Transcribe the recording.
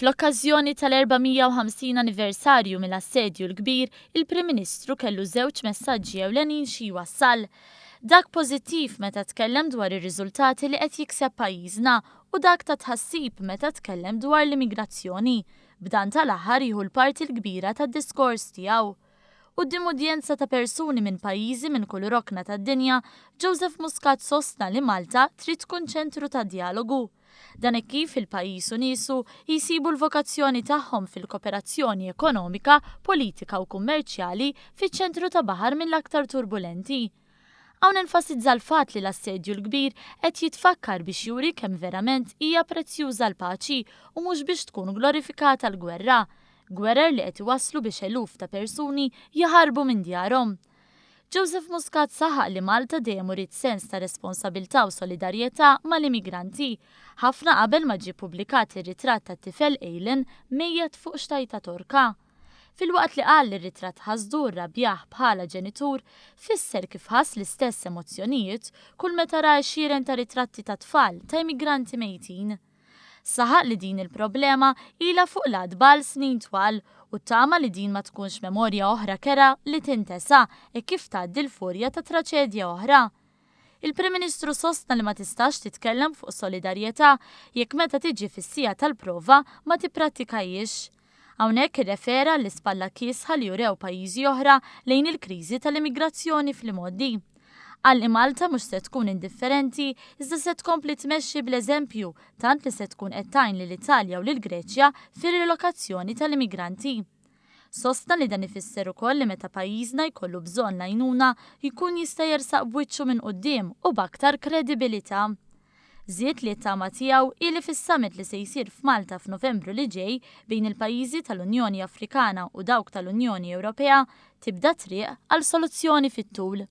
Fl-okkażjoni tal-450 anniversarju mill-Assedju l-Kbir, il-Prim Ministru kellu żewġ messaġġi ewlenin xi jwassal. Dak pożittiv meta tkellem dwar ir-riżultati li qed jikseb pajjiżna u dak ta' tħassib meta tkellem dwar l-immigrazzjoni, b'dan tal-aħħar jieħu l-parti l-kbira tad-diskors tiegħu. Quddiem udjenza ta' persuni minn pajjiżi minn kull rokna tad-dinja, Joseph Muscat sostna li Malta trid tkun ċentru ta' djalogu. Dan hekk kif il-pajjiż u niesu jsibu l-vokazzjoni tagħhom fil-koperazzjoni ekonomika, politika u kummerċjali fiċ-ċentru ta' baħar mill-aktar turbulenti. Hawn enfasizza l-fatt li l-Assedju l-Kbir qed jitfakkar biex juri kemm verament hija prezzjuża l-paċi u mhux biex tkun glorifikata l-gwerra. Gwerer li qed iwasslu biex eluf ta' persuni jaħarbu minn djarhom. Joseph Muscat saħaq li Malta dejjem uriet sens ta' responsabilità u solidarjetà mal-immigranti, ħafna qabel ma ġie ppubblikat ir-ritratt tat-tifel Aylan mejjet fuq xtajta Torka. Filwaqt li qal li r-ritratt ħasdu u rrabjah bħala ġenitur, fisser kif ħass l-istess emozzjonijiet kull meta ra għexieren ta' ritratti ta' tfal ta' immigranti mejtin. Saħaq li din il-problema ilha fuq l-għatba għal snin twal u ttama li din ma tkunx memorja oħra kerha li tintesa hekk kif tgħaddi l-furja ta' traċedja oħra. Il-Prim Ministru sostna li ma tistax titkellem fuq solidarjetà jekk meta tiġi fis-siegħa tal-prova ma tipprattikahiex. Hawnhekk irrefera għall-ispalla kiesħa li urew pajjiżi oħra lejn il-kriżi tal-immigrazzjoni fl-imgħoddi. Qal li Malta mhux se tkun indifferenti iżda se tkompli tmexxi bl-eżempju tant li se tkun qed tgħin lill-Italja u lill-Greċja fir-rilokazzjoni tal-immigranti. Sostna li dan ifisser ukoll li meta pajjiżna jkollu bżonn l-għajnuna jkun jista' jersaq b'wiċċu minn quddiem u b'aktar kredibilità. Żied li t-tama tiegħu hi li fis-summit li se jsir f'Malta f'Novembru li ġej bejn il-pajjiżi tal-Unjoni Afrikana u dawk tal-Unjoni Ewropea tibda t-triq għal soluzzjoni fit-tul.